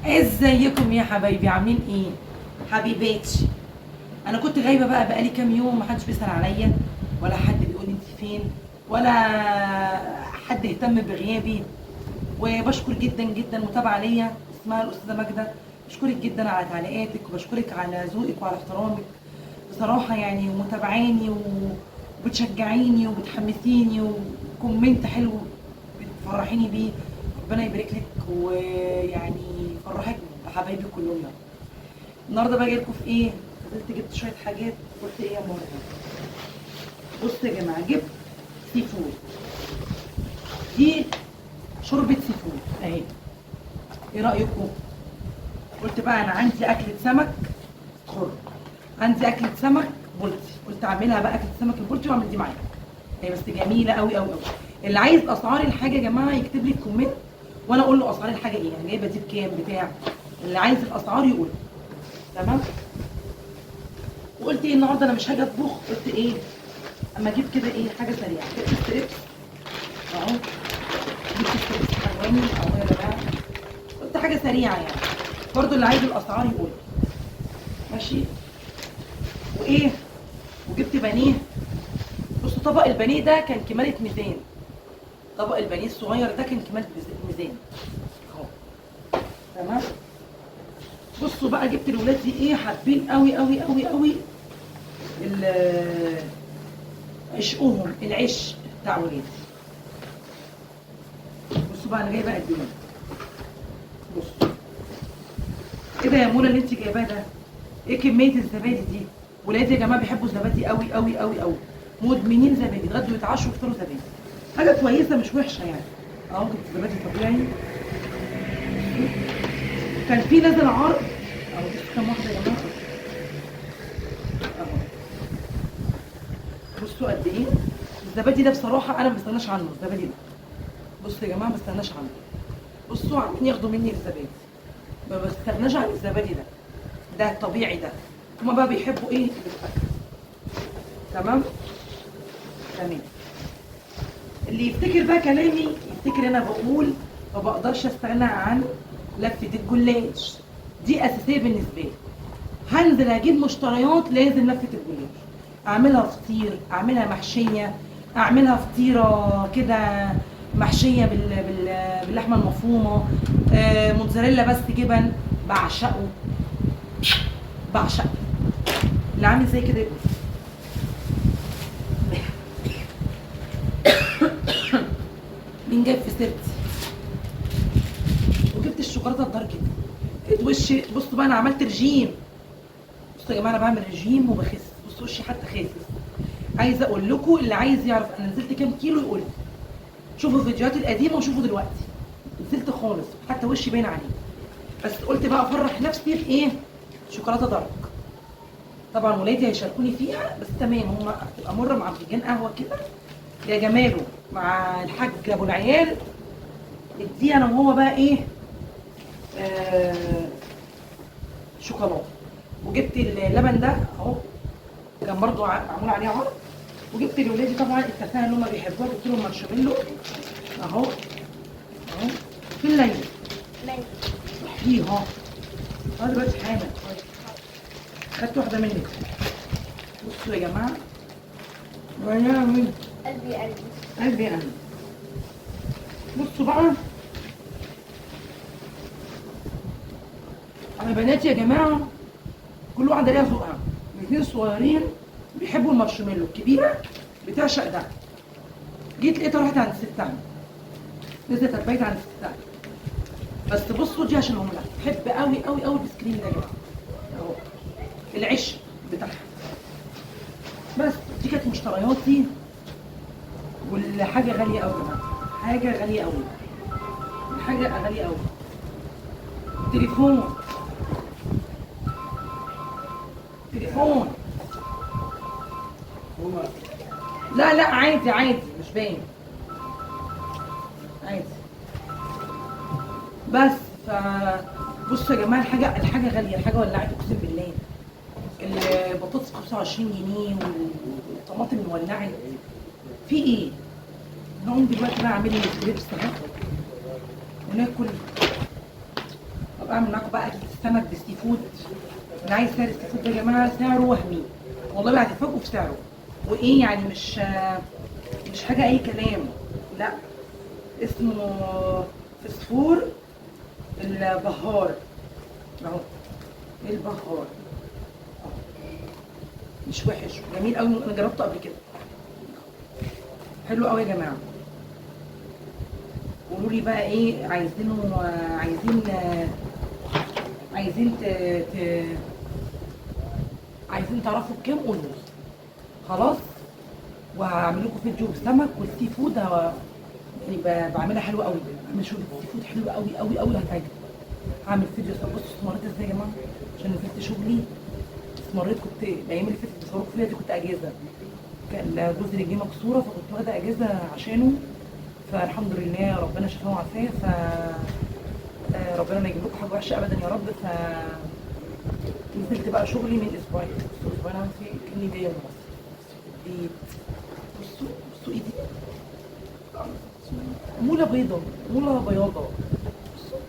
ازيكم يا حبايبي؟ عاملين ايه حبيباتي؟ انا كنت غايبة بقى بقالي كام يوم، محدش بيسال عليا ولا حد بيقول انت فين ولا حد اهتم بغيابي. وبشكر جدا جدا متابعه ليا اسمها الاستاذة ماجدة، بشكرك جدا على تعليقاتك وبشكرك على ذوقك وعلى احترامك بصراحة يعني، ومتابعاني وبتشجعيني وبتحمسيني، و comment حلو بتفرحيني بيه. ربنا يبارك لك ويعني يفرحك بحبايبي كلهم يا رب. النهارده بقى جايلكوا في ايه؟ نزلت جبت شوية حاجات، قلت ايه يا ماما؟ بصوا يا جماعة، جبت seafood، دي شوربة seafood اهي، ايه رايكم؟ قلت بقى انا عندي اكله سمك خر، عندي اكله سمك بلطي، قلت اعملها بقى اكله سمك البلطي واعمل دي معايا. هي بس جميلة قوي قوي قوي. اللي عايز اسعار الحاجة يا جماعة يكتب لي في comment وانا اقول له اسعار الحاجة ايه، يعني جايبه دي بكام بتاع، اللي عايز الاسعار يقول. تمام. وقلت ايه النهارده انا مش هاجي اطبخ، قلت ايه اما اجيب كده ايه حاجة سريعة. جبت strips اهو، جبت strips حلواني اهو يا جماعة، قلت حاجة سريعة يعني، برضو اللي عايز الاسعار يقول. ماشي. وايه، وجبت بانيه. بصوا طبق البانيه ده كان كمالة ميزان، طبق البانيه الصغير ده كان كمالة ميزان اهو. تمام. بصوا بقى جبت الولاد دي ايه، حابين قوي قوي قوي قوي عشقهم العش بتاع ولادي. بصوا بقى انا جايبه قد ايه. بصوا ايه ده يا منى اللي انت جايباه ده؟ ايه كمية الزبادي دي؟ ولادي يا جماعة بيحبوا الزبادي قوي قوي قوي قوي، مدمنين زبادي، يتغدوا يتعشوا ويفطروا زبادي. حاجة كويسة مش وحشة يعني. اهو جبت زبادي طبيعي. كان في نازل عرض اهو، بصوا كام واحدة يا جماعة اهو. بصوا قد ايه الزبادي ده، بصراحة انا ما بستغناش عنه الزبادي ده. بصوا يا جماعة ما بستغناش عنه. بصوا عمالين ياخدوا مني الزبادي، ما بستغناش عن الزبادي ده، ده الطبيعي ده. هما بقى بيحبوا ايه؟ تمام تمام. اللي يفتكر بقى كلامي يفتكر انا بقول ما بقدرش استغنى عن لفه الجلاش، دي اساسية بالنسبة لي. هنزل اجيب مشتريات لازم لفه الجلاش، اعملها فطير، اعملها محشيه، اعملها فطيره كده محشيه باللحمه المفرومه، موتزاريلا بس جبن، بعشقه بعشقه. اللي عامل زي كده يقول مين جايب في سيرتي. وجبت الشوكولاتة ال dark كده وشي. بصوا بقى انا عملت رجيم، بصوا يا جماعة انا بعمل رجيم وبخس، بصوا وشي حتى خاسس. عايزه اقول لكم اللي عايز يعرف انا نزلت كام كيلو يقول لي، شوفوا الفيديوهات القديمة وشوفوا دلوقتي، نزلت خالص حتى وشي باين عليه. بس قلت بقى افرح نفسي بايه؟ شوكولاتة dark. طبعا ولادي هيشاركوني فيها، بس تمام، هما هتبقى مرة مع فنجان قهوة كده يا جماله مع الحاج ابو العيال، اديه انا وهو بقى ايه شوكولاتة. وجبت اللبن ده اهو، كان برضو معمول عليه عرض. وجبت لولادي طبعا التفاهة اللي هما بيحبوها، جبت لهم مارشميلو اهو اهو. فين ليلى؟ صحيها اه دلوقتي حالا. خدت واحدة منك. بصوا يا جماعة، قلبي قلبي قلبي قلبي. بصوا بقى انا بناتي يا جماعة كل واحدة ليها ذوقها. الاثنين الصغيرين بيحبوا المارشميلو، الكبيرة بتعشق ده. جيت لقيتها راحت عند ستها، نزلت البيت عند ستها. بس بصوا دي عشان هم لا بحب قوي قوي قوي الايس كريم ده يا جماعة اهو، العش بتاعها. بس دي كانت مشترياتي، والحاجة غالية قوي يا جماعة، حاجة غالية قوي، حاجة غالية قوي. تليفون تليفون، لا لا عادي عادي مش باين عادي. بس ف بصوا يا جماعة الحاجة غالية، الحاجة ولعت اقسم بالله. البطاطس ب 25 جنيه والطماطم ولعت. في ايه؟ نقوم دلوقتي بقى اعمل لي strips اهو وناكل. ابقى اعمل معاكم بقى اكل السمك بال seafood. اللي عايز سعر ال seafood ده يا جماعة سعره وهمي والله، بقى هتتفاجئوا في سعره. وايه يعني، مش حاجة اي كلام، لا اسمه فسفور البهار اهو، البهار اهو، مش وحش، جميل قوي، انا جربته قبل كده، حلو قوي يا جماعة. قولوا لي بقى ايه عايزينه، عايزين ت... ت... عايزين تعرفوا بكام قولوا لي. خلاص، وهعمل لكم فيديو بسمك وال seafood، يعني بعملها حلوة قوي، بعمل شوربة seafood حلوة قوي قوي قوي هتعجبكم. هعمل فيديو. بصوا استمريت ازاي يا جماعة، عشان نزلت شغلي استمريت، كنت الايام اللي فاتت بصوركم فيها دي كنت اجازه، كان جوزي رجليه مكسورة فكنت واخده اجازه عشانه، فالحمد لله ربنا شفاه وعافاه، ف ربنا ما يجيب لكم حاجة وحشة ابدا يا رب. ف نزلت بقى شغلي من اسبوعين، بصوا اسبوعين عامل فيه كاني جاية من مصر البيت. بصوا بصوا ايدي موله بيضة، موله بياضه. بصوا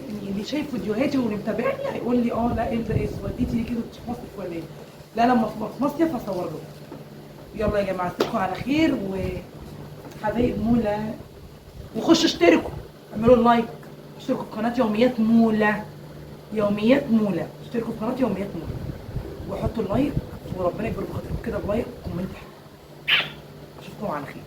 يعني اللي شايف فيديوهاتي واللي متابعني هيقول لي لا ايه ده، ايه وديتي ليه كده، كنت في مصيف ولا ايه؟ لا لما في مصيف هصور لكم. يلا يا جماعة اشوفكم على خير، وحبايب موله، وخشوا اشتركوا، اعملوا like، اشتركوا في قناة يوميات موله، يوميات موله، اشتركوا في قناة يوميات موله وحطوا ال like، وربنا يكبر بخاطركم كده ب like و comment حلو. اشوفكم على خير.